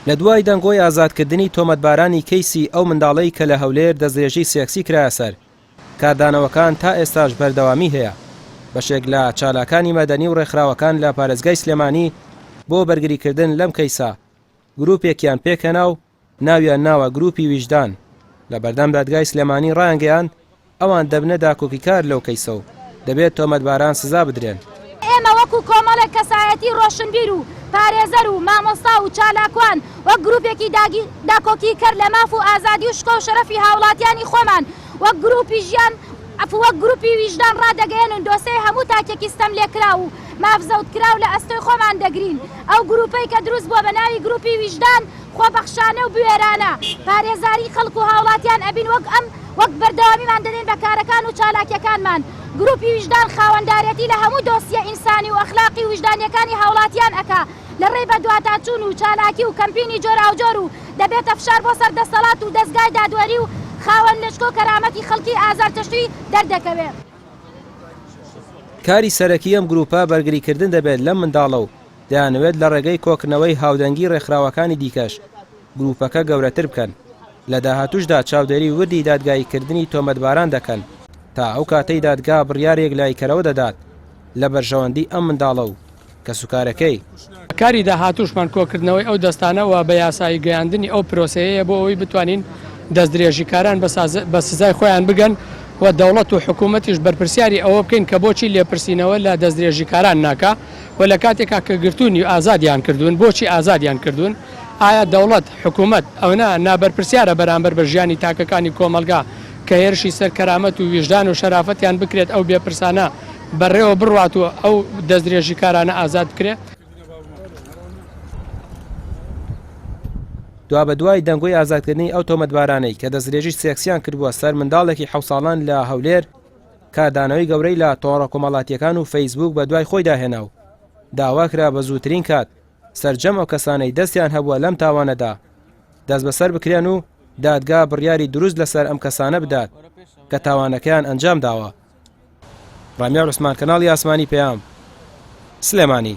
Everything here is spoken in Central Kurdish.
لە دوای دەنگۆی ئازادکردنی تۆمەتبارانی کەیسی ئەو منداڵەی کە لە هەولێر دەستدرێژی سێکسی کرایە سەر، کاردانەوەکان تا ئێستاش بەردەوامی هەیە. بەشێک لە چالاکانی مەدەنی و ڕێکخراوەکان لە پارێزگای سلێمانی بۆ بەرگریکردن لەم کەیسە گروپێکیان پێکهێنا و ناویان ناوە گروپی ویژدان، لە بەردەم دادگای سلێمانی ڕایانگەیاند، ئەوان دەبنە داکۆکیکار لەو کەیسە و دەبێت تۆمەتباران سزا بدرێن. ئێمە وەکو کۆمەڵێک کەسایەتی ڕۆشنبیر و پارێزەر و مامۆستا و چالاکوان وەک گروپێکی داکۆکیکەر لە ماف و ئازادی و شکۆ و شەرەفی هاوڵاتیانی خۆمان وەک گروپی ژیان عەفو وەک گروپی ویژدان ڕادەگەیەنن دۆسێی هەموو تاکێکی ستەملێکراو و ماف زەوتکراو لە ئەستۆی خۆمان دەگرین ئەو گروپەی کە دروست بووە بە ناوی گروپی ویژدان خۆبەخشانە و بوێرانە پارێزاری خەڵک و هاوڵاتیان ئەبین وەک ئەم وەک بەردەوامیمان دەدەین بە کارەکان و چالاکیەکانمان گروپی ویژدان خاوەندارێتی لە هەموو دۆسیە ئینسانی و ئەخلاقی و ویژدانیەکانی هاوڵاتیان ئەکا لە ڕێی بەدواداچوون و چالاکی و کەمپینی جۆراوجۆر و دەبێتە فشار بۆ سەر دەسەڵات و دەزگای دادوەری و خاوەن لەشکۆ کەرامەتی خەڵکی ئازارچەشتوی دەردەکەوێ. کاری سەرەکی ئەم گروپە بەرگریکردن دەبێت لەم منداڵە و دەیانەوێت لە ڕێگەی کۆکردنەوەی هاودەنگی ڕێکخراوەکانی دیکەش گروپەکە گەورەتر بکەن، لە داهاتووشدا چاودێری وردی دادگاییکردنی تۆمەتباران دەکەن تا ئەو کاتەی دادگا بڕیاری یەکلاییکەرەوە دەدات لە بەرژەوەندی ئەم منداڵە و کەسوکارەکەی. کاری داهاتووشمان کۆکردنەوەی ئەو دەستانە و بە یاسایی گەیاندنی ئەو پرۆسەیەیە بۆ ئەوەی بتوانین دەستدرێژیکاران بە سزای خۆیان بگەن و دەوڵەت و حکوومەتیش بەرپرسیاری ئەوە بکەین کە بۆچی لێپرسینەوە لە دەستدرێژیکاران ناکا و لە کاتێکا کە گرتوونی و ئازادیان کردوون بۆچی ئازادیان کردوون؟ ئایا دەوڵەت، حکوومەت ئەونە نابەرپرسیارە بەرامبەر بە ژیانی تاکەکانی کۆمەڵگا کە هێرشی سەر کەرامەت و ویژدان و شەرافەتیان بکرێت ئەو بێپرسانە بەڕێوە بڕوات و ئەو دەستدرێژیکارانە ئازاد بکرێ؟ دوابەدوای دەنگۆی ئازادکردنی ئەو تۆمەتبارانەی کە دەستدرێژی سێکسیان کردبووە سەر منداڵێکی حەوت ساڵان لە هەولێر، کاردانەوەی گەورەی لە تۆڕە کۆمەڵاتییەکان و فەیسبووک بەدوای خۆیدا هێنا و داواکرا بە زووترین کات سەرجەم ئەو کەسانەی دەستیان هەبووە لەم تاوانەدا دەستبەسەر بکرێن و دادگا بڕیاری دروست لەسەر ئەم کەسانە بدات کە تاوانەکەیان ئەنجام داوە. ڕامیار عوسمان کەناڵی ئاسمانی پەیام، سلێمانی.